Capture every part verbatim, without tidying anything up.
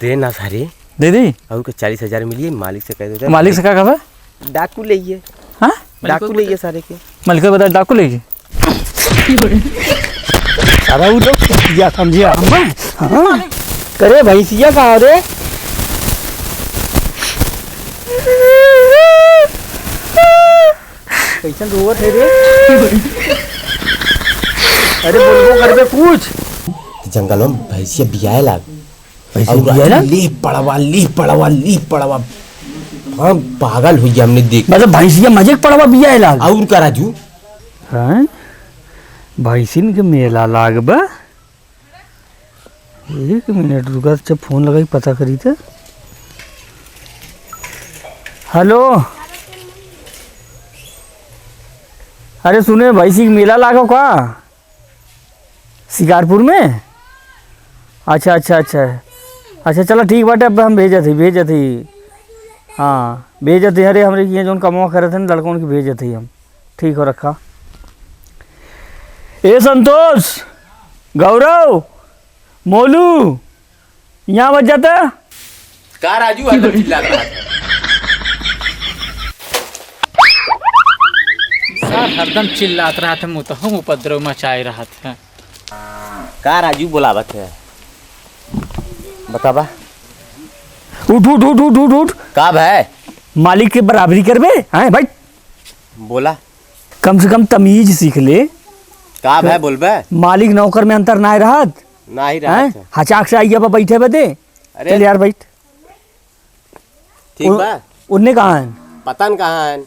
दे ना सारे। दे दी। और के चालीस हजार मिलिए, मालिक से कह दे। मालिक से का कहबे? डाकू लेइए। हाँ? डाकू लेइए सारे के। मालिक को बता, डाकू लेइए। अरे वो लोग क्या समझे हम? हाँ? करे भैंसिया कहाँ रे? कैसन रोवत है रे? अरे बोलबो करबे कुछ। जंगल में भैंसिया बियाए लाग। भैंसिया और बियाए लाग? लीह पड़वा, लीह पड़वा, लीह पड़वा। हम पागल हो गया हमने देख। मतलब भैंसिया मजे के पड़वा बियाए लाग। और का राजू? हैं? भैंसिन के मेला लाग बा। एक मिनट रुका, अच्छा फोन लगाई, पता करी त। हेलो, अरे सुने, भैंसी के मेला लागो का शिकारपुर में? अच्छा, अच्छा, अच्छा, अच्छा, चला ठीक बाटे, अब हम भेजत ही, भेजत ही। हाँ, भेजत ही। अरे हमरे किहाँ जौन कमवा करत हैं लड़कन के, भेजत ही हम। ठीक हो रखा। ए संतोष, गौरव, मोलू, यहाँ बच जाता। का राजू हरदम चिल्लात रहत है? सार हरदम चिल्लात रहत है, मुतहम उपद्रव मचाए रहत है। का राजू बोलावत है? बतावा। उठ, उठ, उठ, उठ, उठ, उठ। का भाई? मालिक के बराबरी करबे? हैं भाई? बोला। कम से कम तमीज सीख ले। का भाई बोलबे? मालिक नौकर में अंतर नाय रहत। नाही रहत हैं? है। हचाक से आइया पर बैठे बदे। अरे। चल यार बैठ। ठीक उ-, बा। उन्ने कहाँ हैं? पता न कहाँ हैं।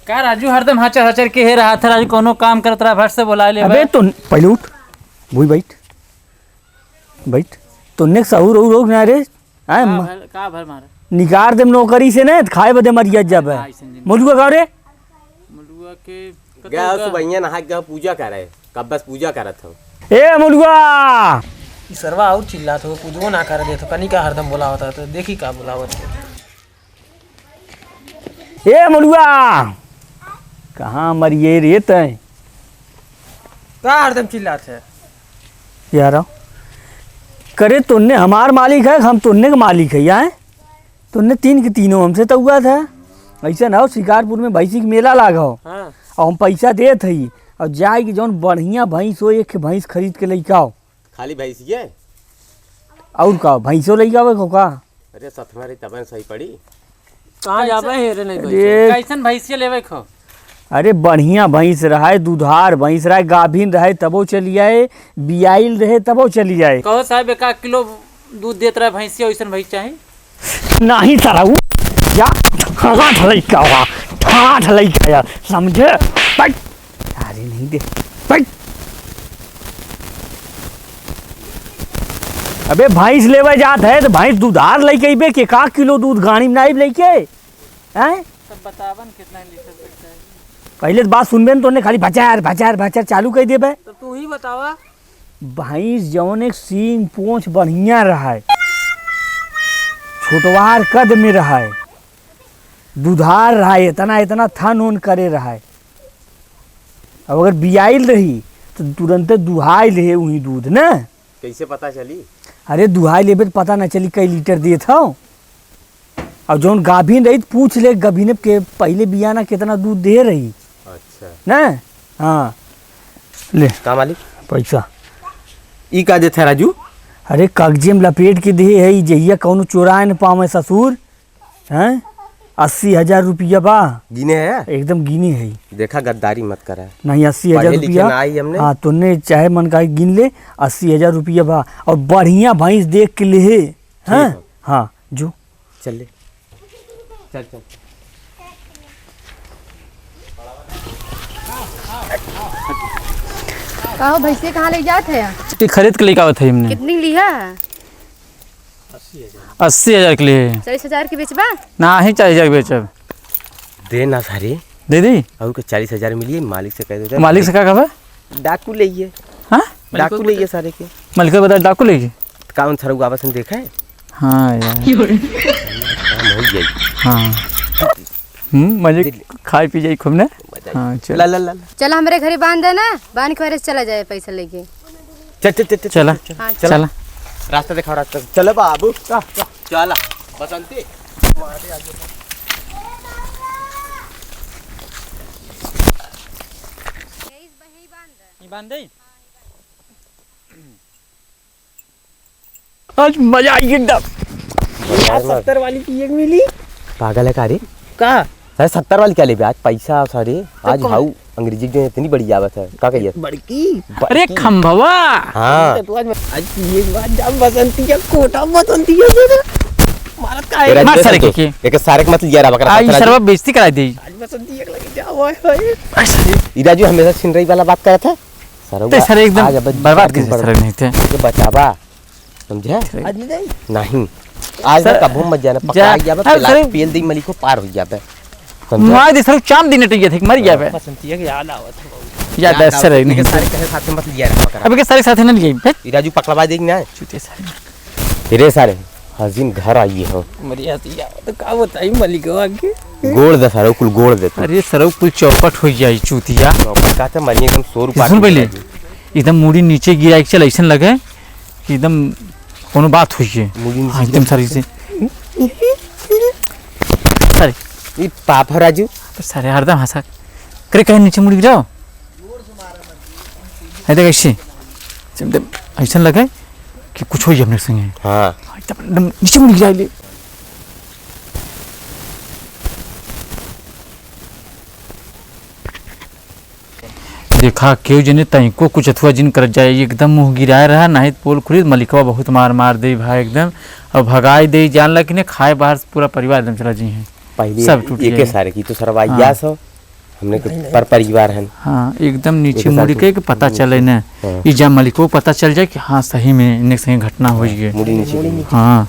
का राजू हरदम हचर हचर के हे रहत है, राजू कौनो काम करत रहा, भट से बोला ले अबे बा। तो पहले उठ, भूई बैठ, बैठ। तो उन्ने सहूर और रोक ना रे। आय का म-, भर, का भर मारे? निकार देम नौकरी से ने, खाए बदे मरिया जाबे। का अइसन दिन? मोलुआ का रे? मोलुआ के गया कतौ का? सुबहिया नहा के गया पूजा करे, कब बस पूजा करत हो। ए मोलुआ! ई सरवा और चिल्लात हो, कुछो ना कर देत हो, कनी का हरदम बोलावत है, तो देखी का बोलावत है। ए मोलुआ! कहाँ मरिए रे तैं? का हरदम चिल्लात है? यार, करे तुन्ने हमार मालिक है, हम तुन्ने के मालिक है, आय? तुन्ने तीन के तीनों हमसे तौआ था। ऐसा ना हो, शिकारपुर में भैंसी के मेला लागा हो। हाँ। और हम पैसा देत हई, और जाए के जौन बढ़िया भैंस हो, एक भैंस खरीद के लइका हो। खाली भैंसिए? और का, भैंसो लइका हो का? अरे सथवा रे तबन सही पड़ी। कहाँ जाबे हे रे नहीं अरे। भैंस? कैसन भैंसिया लेवे खो? अरे बढ़िया भैंस रहे, दुधार भैंस रहे, गाभिन रहे तबो चली आए, बियाइल रहे तबो चली आए। कहो साहब, एक आध किलो दूध देत रहे भैंसिया, वैसन भैंस चाही। नहीं तरऊ, या ठाठ लइका हुआ, ठाठ लइका यार, समझे? बैठ। अरे नहीं दे, बैठ। अबे भैंस लेवे जात है तो भैंस दुधार लइके अइबे के का किलो दूध गाड़ी में नाइब लइके? हैं? तब बतावन कितना लीटर दूध चाही। पहले तो बात सुनबे न, तोने खाली भचार, भचार, भचार चालू कर देबे। तब तू ही बतावा। भैंस जौन एक सींग पोंछ बढ़िया रहे, छोटवार कद में रहे, दुधार रहे, इतना, इतना थन उन करे रहे। अब अगर बियाइल रही, तो तुरंते दुहाई ले उही दूध न। कैसे पता चली? अरे, दुहाई लेबे तो पता न चली, कई लीटर देत हौ। और जौन गाभिन रही, तो पूछ ले, गाभिन के पहले बियाना कितना दूध दे रही। अच्छा। न? हाँ। ले। का मालिक? पैसा। ई का देत है, राजू? अरे, कागजे में लपेट के दे है, ई जहिया कौनो चोराए न पावे, ससुर। हैं? अस्सी हजार रुपया बा। गिने है? एकदम गिने है। देखा, गद्दारी मत करा। नहीं, अस्सी हजार पढ़े लिखे रुपया। ना आई हमने। हाँ, तोने चाहे मन का गिन ले, अस्सी हजार रुपया बा। और बढ़िया भैंस देख के ले है। ठीक हैं? है। हाँ, जो। चल ले। चल, चल। का हो, भैंसिया कहाँ ले जात है? ये खरीद के लेके आवत है हमने। कितनी लिहा है? अस्सी हजार के लिए। चालीस हजार के बेचबा? नाही, चालीस हजार के बेचब। दे ना सारे। दे दी? और के चालीस हजार मिलिए, मालिक से कह दे। मालिक से का कहबे? डाकू लेइए। हाँ? डाकू लेइए सारे के। मालिक को बता, डाकू लेइए। कौन सरऊ आवा सन देखा है? हाँ यार। काम हो जाई। हाँ। हम्म, मजे दिल- खाए पी जाई खूब ना? मजा आई। हाँ, चल। ला, ला, ला, ला। चला, हमरे घरे बांध दे ना, बांध के घरे चला जाए पैसा लेके। चल, चल, चल, चल, चला। चल, चल। हाँ, चला। चला। रास्ता देखाओ, रास्ता। चलो बाबू, चल, चल। चला, बसंती। ये बांध दे। आज मजा आई एकदम। यार, सत्तर वाली पिए के मिली। पागल है का रे? का? अरे, सत्तर वाली क्या लेबे? आज पैसा, सारे, तो आज कौन? हाउ अंग्रेजी के इतनी बड़ी आवत है, का कहिए? बड़की। बड़की। अरे, खंभवा। हाँ। तो आज, आज पिए के बाद जब बसंती का कोटा, बसंती का दे दे। मारत का है? तेरा मार जैसा सारे तो, के। एक सारे के मत लिया रहा, बकरा आ, ई सत्तर सरवा वाली। बेइज्जती कराई दे। आज बसंती एक लगे जाओ, ओए, ओए। ई राजू हमेशा छिनरई वाला बात करत है। सरवा ते सर एकदम आज अब बर्बाद कैसे बड़-, सर नहीं थे। के बचावा, समझे? सर आज नहीं जाई? नहीं। आज सर, ना कबो मत जाना, जा, पकड़ा जावा, अब पेला-, सर, पेल दे मलिको पार हो जाबे। समझे? मार दे सर, चाम दिन टैया थे, मर जाबे। बसंतिया के याद आवत है बहुत। याद है याद सर, आवत है, नहीं इनके सर। सारे कहे साथे मत लिया रहा, पकड़ा। अब इनके सारे साथे ना लिए, हट। ई राजू पकड़वा देगी ना। चूते सारे। रे सारे, हसीन घर आई हो। मरिया सिया, तो का बताई मलिकवा के? गोड़ दे सारे, कुल गोड़ दे तू। अरे सरऊ कुल चौपट हो जाई चूतिया। चौपट का तो मरिए एकदम सौ रुपया सुन की पहले, जाएगी। एकदम मुड़ी नीचे गिराई के चल, ऐसन लगे कि एकदम कोनो बात हुई है। मुड़ी नीचे हाँ, एकदम गिरा। सारी से। अरे। ई पाप है राजू। तो सारे हरदम हंसा करे, कहे नीचे मुड़ी गिराओ। है देख ऐसे, एकदम ऐसन लगे कि कुछ होई हमने संगे। हाँ। एकदम, एकदम नीचे मुड़ जाए ले। देखा, केहू जने तनिको कुछ अथुआ जिन करत जाए, एकदम मुँह गिराए रहा, नाहीं त पोल खुली त मलिकवा बहुत मार मार दे भाई एकदम। अब भगाई दे, जान ला कि नहीं, खाए बाहर से पूरा परिवार एकदम चला जी हैं। पहले सब टूट एके जाए। सारे की तो सरवा हाँ। यास हो। हमने के नहीं, नहीं। पर परिवार हन। हाँ, एकदम नीचे एक साथ मुड़ी के, के पता नीचे। चले न। हाँ। ई जा मलिको पता चल जाए कि हाँ, सही में इन्हें सही घटना हुई है। मुड़ी नीचे। मुड़ी नीचे। हाँ।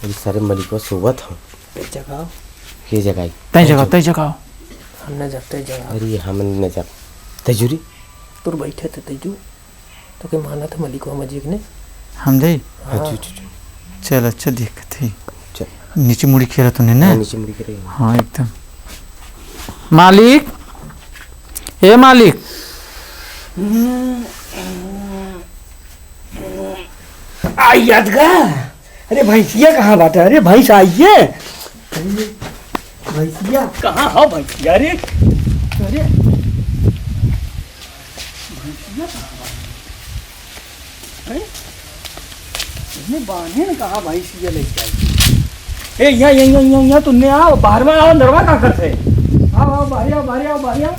अरे सारे मलिको सोवत हो। तै जगाओ। के जगाई? तै जगाओ, तै जगाओ। हम न जाते जगाओ। अरे हम न जाते। तै जू रे। तोर बैठे थे तै जू। तो के माना था मलिकवा मजे के ने? हम दे? हाँ, हाँ। चु, चु, चु। चल, अच्छा, देखत ही। चल। नीचे मुड़ी के रहा तूने, ने? हाँ, नीचे मुड़ी के रही। हाँ, एकदम। मालिक, ए मालिक। आई याद का? अरे, भैंसिया कहाँ बाटे? अरे, भैंस आई है? अरे, भैंसिया। कहाँ हो भैंसिया रे? अरे, भैंसिया कहाँ बाटे? हैं? इसने बांधे न कहाँ भैंसिया लेके आई? ए, यहाँ, यहाँ, यहाँ, यहाँ, यहाँ, तुमने आओ, बाहर में आओ, अंदरवा का करते? आओ, आओ, बाहर आओ, बाहर आओ, बाहर आओ।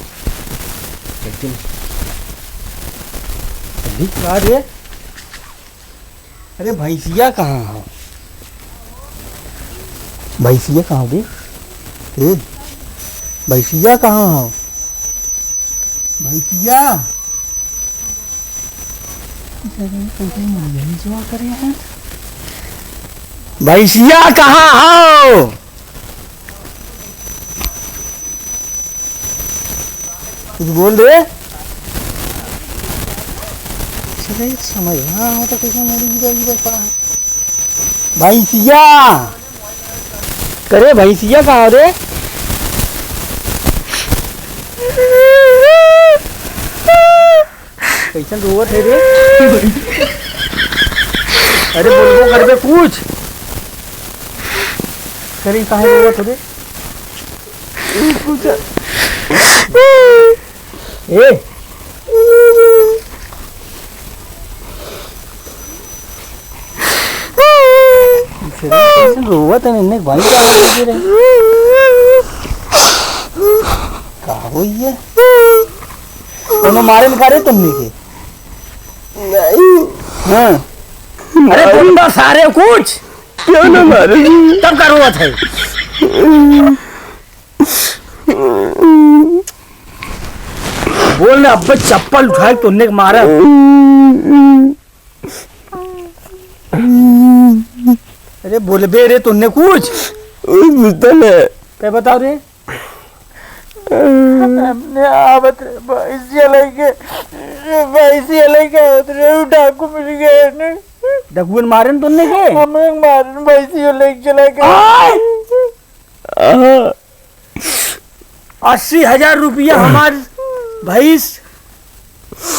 अभी? का रे? अरे भैंसिया कहाँ हो? भैंसिया कहाँ हो बे? ए, भैंसिया कहाँ हो? भैंसिया? कैसे मर गई, जो करे हैं? भैंसिया कहाँ हो? कुछ बोल दे। चले, समझ ना आवत कैसे मुड़ी गिरा गिरा पड़ा है। भैंसिया! करे भैंसिया कहाँ रे? कैसन रोवत है रे? अरे बोलबो करबे कुछ। करे काहे रोवत हो रे? कुछ। ए। कैसन रोवत है, इन्हें भाई का नाम दे रहे? का होई है? कोनो मारे न करे तुमने के? नहीं। हाँ। अरे गुंडा सारे कुछ। क्यों ना मारे? तब का रोवत है? बोल ना, अब्बे चप्पल उठाए के तोन्ने के मारा। अरे बोलबे रे, तोन्ने कुछ? ओए, बुझता ना। क्या बताओ रे? हमने आवत रहे, भैंसिया लेके, भैंसिया लेके आवत रहे, डाकू मिल गए ने। डकुअन मारन तोन्ने के? हमें मारन, भैंसिया लेके चला गए। आय! आहा। अस्सी हजार रुपया हमार भैंस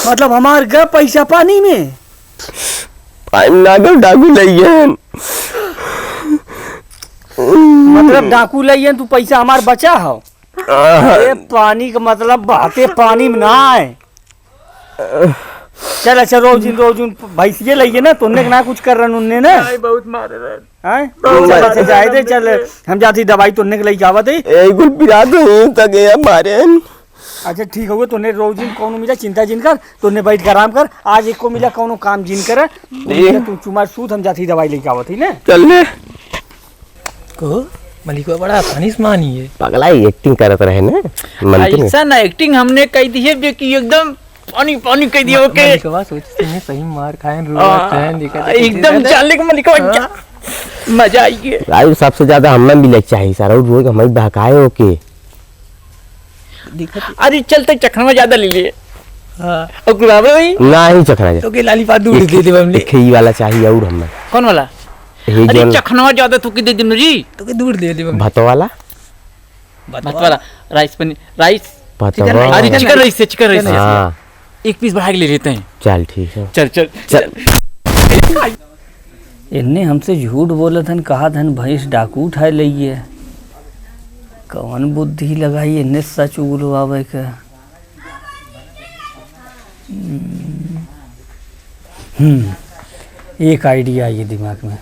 मतलब हमार गए पैसा पानी में? पानी ना गए, डाकू लइ गए। मतलब डाकू लइ गए, तू पैसा हमार बचा हो? आह। अरे पानी का मतलब बहते पानी में ना आए। चल अच्छा, रोजिन, रोजिन भैंसिए लइए ना, तोन्ने के ना कुछ कर रन उन्ने ना। नहीं, बहुत मारे रहे। हैं? बहुत चल मारे अच्छा, जाए दे, रहे। चल, हम जाती दवाई तोन्ने के लइके आवत है। ए, कुल पिरा दो, तक ये मारे। अच्छा ठीक होगा, तोन्ने रोजिन कौनो मिला, चिंता जिन कर, तोन्ने बैठ के आराम कर। आज एको मिला कौनो काम जिन कर, तू जी। मिला, तू चुमार सूत, हम जाती दवाई लइके आवत है ना। चल ले। को मलिकवा बड़ा आसानी से मानी है। पगला ही acting करत रहे ना, मनते नहीं। ऐसा ना acting हमने कह दी है जो कि एकदम पानी पानी कह दिया, ओके। मलिकवा सोच तुमने सही मार खाए, रोआ आ, चैन दिखा दे, एकदम कैसे चालिक मलिकवा हाँ। जा। मजा आई है। भाई सबसे ज्यादा हमें मिले चाहिए सारा, और रोज हमें बहकाए, ओके। दिखा दे। अरे चलते चखनवा ज्यादा ले लिए। हाँ। और गुलाबे भाई? ना ही चखना जा। तो के लाली पात दूर एक, दे दे हमने। एक ही वाला चाहिए और हमें। कौन वाला? हे अरे जौन चखनवा ज्यादा तू के दे दिन जी। तो के दूर दे दे बम। भतो वाला? भतो भतो वाला। वाला, राइस पनीर, राइस। भतो चिकन राइस, वाला। अरे चिकन चिकन राइस से, चिकन राइस से। हाँ। एक पीस बढ़ा के ले लेते हैं। चल ठीक है। चल, चल, चल। चल। इन्ने हमसे झूठ बोलत हन, कहत हन भैंस डाकू उठाए लइए। कौन बुद्धि लगाई इन्ने सच उगलवावे के? हम्म, एक idea आई है दिमाग में।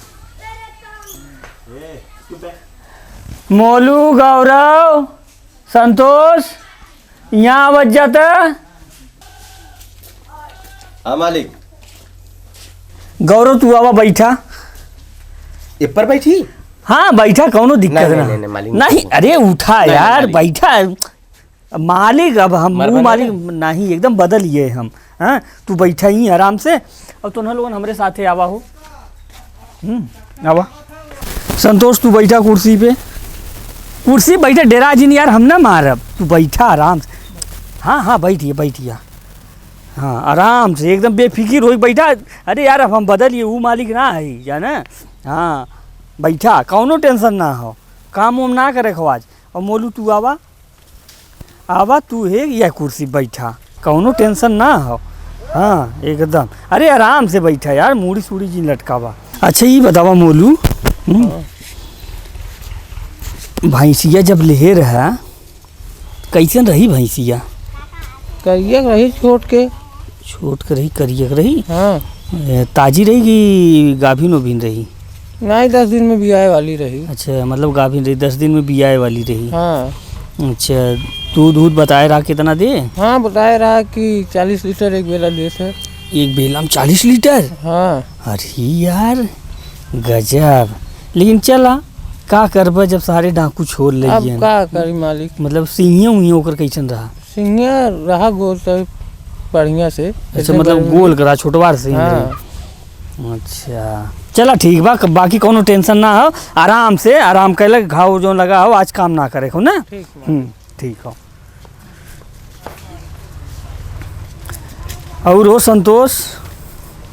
मोलू, गौरव, संतोष, यहाँ आवत जाता। हाँ मालिक। गौरव, तू आवा बैठा। ये पर बैठी? हाँ, बैठा, कौनो दिक्कत नहीं, ना। नहीं, नहीं, मालिक, नहीं, नहीं। अरे उठा नहीं, नहीं, यार, मालिक। बैठा। मालिक, अब हम मरबा वो ना मालिक रे। नहीं, एकदम बदल गए हम। हाँ, तू बैठा ही आराम से। अब तोहन लोगन हमरे साथे आवा हो। हम्म, आवा। संतोष, तू बैठा कुर्सी पे। कुर्सी बैठा, डेरा जिन यार, हम ना मारब। तू बैठा आराम से। हाँ, हाँ, बैठिए, बैठिए। हाँ, आराम से, एकदम बेफिकिर होई बैठा। अरे यार, अब हम बदल गए, वो मालिक ना है, जाना? हाँ, बैठा, कौनो tension ना हो। काम वाम ना करे खो आज। और मोलू, तू आवा। आवा तू हे या कुर्सी बैठा, कौनो tension ना हो। हाँ, एकदम। अरे आराम से बैठा यार, मूड़ी सूड़ी जिन लटकावा। अच्छा, ई बतावा मोलू, हम्म, हाँ। भैंसिया जब लेहे रहा, कैसन रही भैंसिया? करिया रही छोट के। छोट के रही, करिया के रही? हाँ। ए, ताजी रही कि गाभिन ओभिन रही? नहीं, दस दिन में बियाए वाली रही। अच्छा, मतलब गाभिन रही, दस दिन में बियाए वाली रही। हाँ। अच्छा, दूध, दूध बताए रहा कितना दे? हाँ, बताए रहा कि चालीस लीटर एक बेला देत है। एक बेला में चालीस लीटर? हाँ। अरे यार, गजब। लेकिन चला, का करबे जब सारे डाकू छोड़ अब लेइए। का करी मालिक? मतलब सिंहिया उंहिया ओकर कैसन रहा? सिंहिया रहा गोल से, बढ़िया से। अच्छा, एकदम मतलब बढ़िया। गोल करा, छोटवार सिंह हाँ। रही। अच्छा, चला ठीक बा, क-, बाकी कौनो tension ना हो, आराम से, आराम कैले, घाव जौन लगा हो, आज काम ना करे हो ना। ठीक बा। हम्म, ठीक हो। और हो संतोष?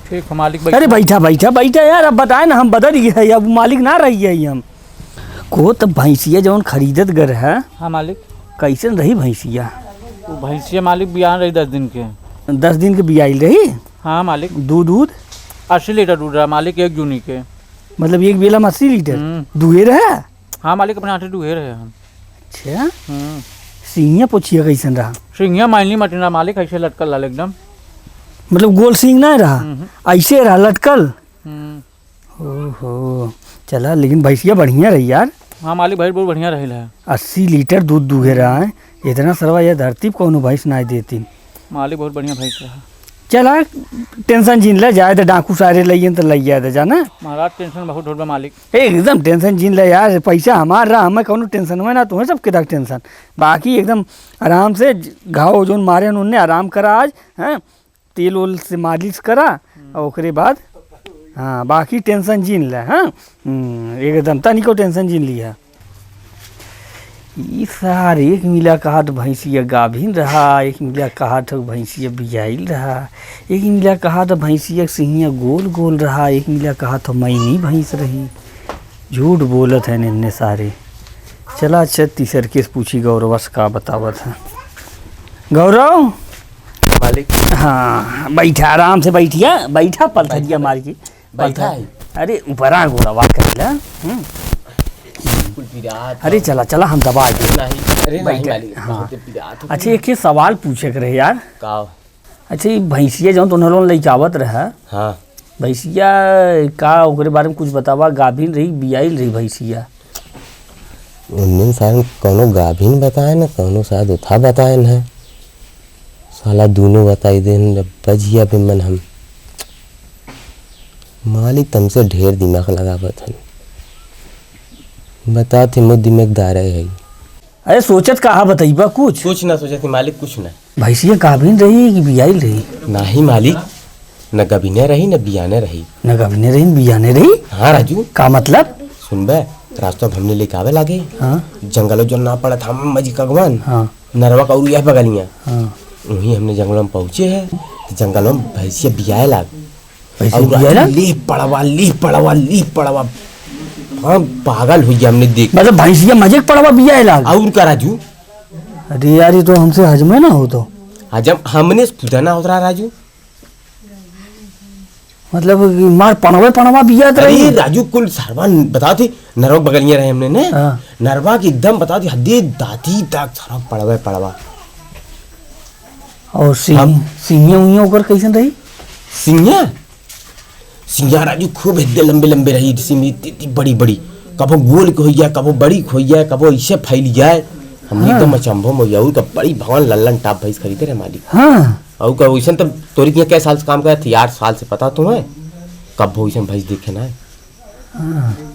ठीक हो मालिक, अरे बैठा। बैठा, बैठा, बैठा यार, अब बताए ना, हम बदल गए हैं, अब मालिक ना रह गए हम। को तब भैंसिया जौन खरीदत गर है। हाँ मालिक। कैसन रही भैंसिया? वो भैंसिया मालिक बियान रही दस दिन के। दस दिन के बियाइल रही? हाँ मालिक। दूध, दूध? अस्सी लीटर दूध रहा मालिक, एक जूनी के। मतलब एक बेला में अस्सी लीटर? हम्म। दुहे रहा? हाँ मालिक, अपने हाथे दुहे रहे हम। अच्छा। हम्म। सिंहिया पोछिया कैसन रहा? सिंहिया मायनी मटिन रहा मालिक, ऐसे लटकल लाल एकदम। मतलब गोल सिंह ना रहा, हम्म। ऐसे रहा लटकल। हम्म। ओहो, चला, लेकिन भैंसिया बढ़िया रही यार। हाँ मालिक, भैंस बहुत बढ़िया रही है। अस्सी लीटर दूध दूहे रहा है, इतना सरवा यह धरती पे कौनो भैंस ना देती। मालिक बहुत बढ़िया भैंस रहा। चला, tension जिन ले, जाए तो डाकू सारे लइयन तो लइ जाए तो जाना। महाराज tension बहुत होत बा मालिक। एकदम tension जिन ले यार, पैसा हमार रहा, हमें कौनो tension हुए ना, तुम्हें सब किधर tension। बाकी एकदम आराम से ज-, घाव जौन मारे हैं उनने आराम करा आज, हैं? तेल ओल से मालिश करा, हम्म। और ओकरे बाद, हाँ, बाकी tension जिन ले, हाँ? हम्म, एकदम तनिको tension जिन लिया। ई सार एक मिला कहा तो भैंसिया गाभिन रहा, एक मिला कहा तो भैंसिया बियाइल रहा, एक मिला कहा तो भैंसिया सिंहिया गोल गोल रहा, एक मिला कहा तो मैनी भैंस रही। झूठ बोलत है निन्ने सारे। चला, अच्छा, तीसर केस पूछी गौरवा से का बतावत है। गौरव, मालिक। हाँ, बैठा, आराम से बैठिया, बैठा, पलथरिया बैठा, मार के। बैठा बैठा। है। अरे, ऊपरा गोड़वा कर ला। हम्म। कुल पिरात अरे, है। चला, चला, हम दबा के नहीं, अरे, नहीं, बैठा। मालिक, हाँ। बहुत पिरात है। अच्छा, एक ठे सवाल पूछे के रहे यार। का? अच्छा, ई भैंसिया जौन तोहन लोगन लइकावत रहा, हाँ। भैंसिया का, ओकरे बारे में कुछ बतावा, गाभिन रही, बियाइल रही भैंसिया? उन्ने साल कौनो गाभिन बताए न, कौनो शायद उठा बताए न। साला दूनो बताई देन, जब बजिया पे मन हम। मालिक तमसे ढेर दिमाग लगावत हन। बतात ही मुँह दिमागदारे है। अरे सोचत का हा, बतइबा कुछ? कुछ ना सोचत ही मालिक, कुछ ना। भैंसिया गाभिन रही कि बियाइल रही? नाही मालिक, न गभिने रही, न बियाने रही। न गभिने रही, न बियाने रही? हाँ राजू। का मतलब? सुनबे, रास्ता में हमने लेके आवे लागे। हाँ। जंगलो जो ना पड़त हम मजी कगवन। हाँ। नरवा का उरिया बगलिया। हाँ। वहीं हमने जंगल में पहुँचे हैं, तो जंगल में भैंसिया बियाए लाग। भैंसिया और बियाए लाग? लीह पड़वा, लीह पड़वा, लीह पड़वा। हाँ, पागल हो गया हमने देख। मतलब भैंसिया मजे के पड़वा बियाए लाग? और का राजू? अरे यार, ये तो हमसे हजमे ना हो तो। हजम हमने खुदा ना होत रहा राजू। मतलब कि मार पड़वे पड़वा बियात अरे रही। राजू, कुल सरवा न-, बता थे, नरवा बगलिया रहे हमने ने। हाँ। नरवा के एकदम बता थे, हद्दी दाती तक सरवा पड़वे पड़वा। और सिंह-, हम सिंहिया उंहिया ओकर कैसन रही? सिंहिया? सिंहिया राजू खूब हद्दे लंबे लंबे रही, सिंह इतनी, इतनी बड़ी बड़ी। कबो गोल के होइया, कबो बड़ी के होइया, कबो ऐसे फैल जाए। हमने हाँ। एकदम अचंभो में होइया, और का बड़ी भवन लल्लन टाप भैंस खरीदे रहे मालिक। हाँ। और का वैसन तब तोरी के कै साल से काम करत थी? आठ साल से, पता तुम्हें? कब वैसन भैंस देखे ना है। हाँ।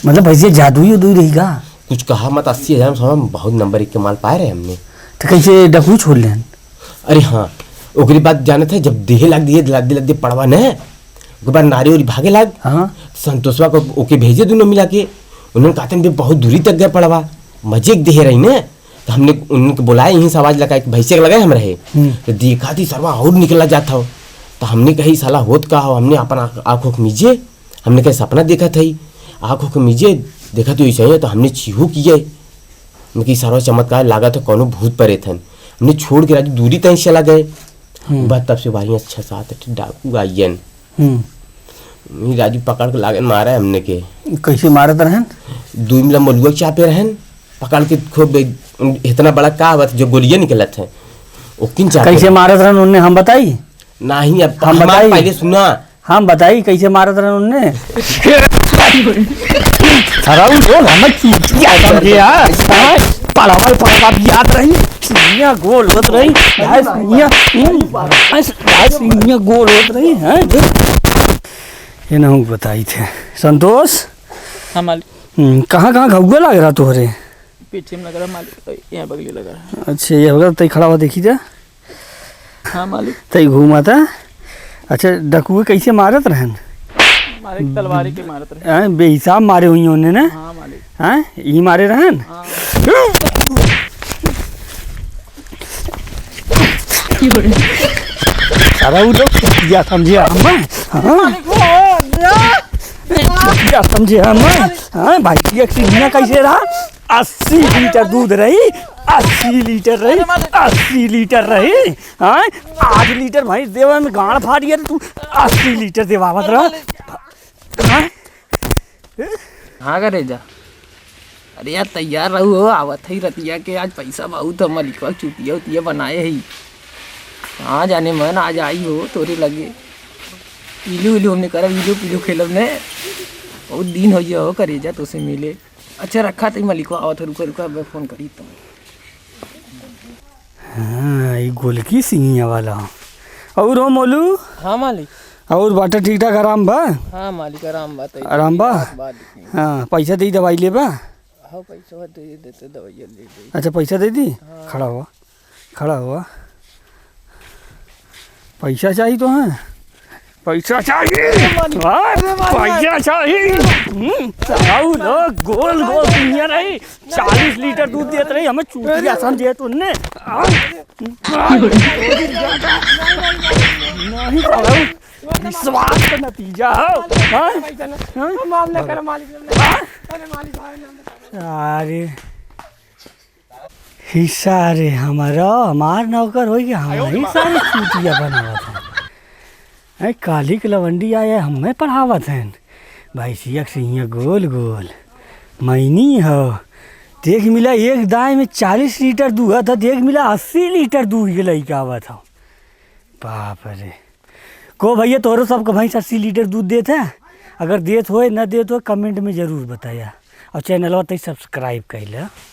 मतलब भैंसिया जादुई उदुई रही का? कुछ कहा मत, अस्सी हजार में साला बहुत नंबर एक के माल पाए रहे हमने। तो कैसे डकू छोड़ लेन? अरे हाँ, ओकरी बाद जानत है, जब देहे लाग दिए, लद्दे लद्दे पड़वा ने, ओकर बाद नारी ओरी भागे लाग। हाँ। संतोषवा को ओके भेजे दोनों मिला के, उन्होंने कहते हैं, "बे, बहुत दूरी तक गए पड़वा, मजे के देहे रही ने।" तो हमने उनके बुलाए, यहीं से आवाज लगाए कि भैंसे के लगे हम रहे। हम्म। तो देखा थी सरवा और निकला जात हो। तो हमने कही, "साला होत का हो?" हमने अपन आँख, आँखों के मीजे, हमने कहे, "सपना देखा था ही, आँखों के मीजे देखा तो ऐसा ही है।" तो हमने चीहू किए। हमने कही, "सरवा चमत्कार लागत है, कौनो भूत परेत हन।" हमने छोड़ के राजू दूरी तय चला गए। हम्म। बस तब से वहीं छः सात आठ डाकू आइयन। हम्म। ई राजू पकड़ के लागन मारे हमने के। कैसे मारत रहन? दुई मिला मलुआ चापे रहन, पकड़ के खूब इतना बड़ा का आवत जो गोलियां निकलत है, ओकिन चापे कैसे रहन। मारत रहन उनने हम बताई? नहीं, अब हम हमार बताई? पहले सुना। हम बताई कैसे मारत रहन उनने? सरऊ लोग हमें चूतिया समझे यार। हाँ? पढ़वा, पढ़वा भी याद रही, सुइया गोल होत रही, भाई सुइया, हम्म, भाई सु-, भाई सुइया गोल होत रही, हैं? ये ना बताई थे। संतोष? हाँ, मालिक। हम्म, कहाँ, कहाँ घउआ लाग रहा तोहरे? पीछे में लग रहा, मालिक, यहाँ बगली लग रहा। अच्छा, ये होगा, तई खड़ा हुआ, देखी जा। हाँ, मालिक। तई घूमा था। अच्छा, डकुए कैसे मारत रहन? मारे तलवारी के मारत रहे। हैं, बेहिसाब मारे हुई उन्हें ना? हाँ, मालिक। हैं, ई मारे रहन? हाँ। अरे, वो लोग क्या समझे हम? हाँ? क्या समझे हम? हाँ, भाई, ये सिंहिया कैसे रहा? अस्सी लीटर दूध रही, अस्सी लीटर रही, अस्सी लीटर रही। हाँ, आध लीटर भैंस देवे में गांड फाट गया, तो तू अस्सी लीटर देवावत रहा। हाँ? हाँ, करे जा। अरे यार, तैयार रहू हो, आवत है रतिया के, आज पैसा बहुत है, मलिकवा चुटिया उटिया बनाए है। कहाँ जाने मन आज आई हो तोरे लगे। इलू इलू हमने करब, इलू पिलू खेलब ने। बहुत दिन हो गया हो करेजा तोसे मिले। अच्छा, रखा तई मलिकवा आवत है, रुका, रुका, अब फोन करी तुम। हाँ, ई गोलकी सिंगिया वाला। और हो मोलू? हाँ मालिक। और बाटे ठीक ठाक आराम बा? हाँ मालिक, आराम बा, तई आराम बा? बात, बात। हाँ, पैसा दे दवाई लेबा? हाँ, पैसा दे देते, दवाई ले ले। अच्छा, पैसा दे दी? हाँ। खड़ा हुआ, खड़ा हुआ। पैसा चाहिए तो है? पैसा चाहिए? अरे मालिक, हाँ, अरे मालिक। पैसा चाहिए? हम्म, साहू लोग गोल गोल दुनिया रही, चालीस लीटर दूध देत रही, हमें चूतिया समझे तो ने। हाँ? नहीं साहू, विश्वास का नतीजा हो। हाँ? हाँ? मामला कर मालिक। हाँ? अरे मालिक, भाई, नाम बता। अरे। कि सारे हमारा, हमार नौकर होई कि हम ही सारे चूतिया बनावत हैं। ऐ काली के लवंडी आए, हमें पढ़ावत हैं। भैंसिया के सिंहिया गोल गोल। मैनी हो। देख मिला, एक दाई में चालीस लीटर दूध है, तो देख मिला अस्सी लीटर दूध के लइके आवत हो। बाप रे। को भैया, तोहरो सबके भैंस अस्सी लीटर दूध देत है? अगर देत होए, न देत होए, comment में जरूर बताया। और चैनलवा तई subscribe कर ले।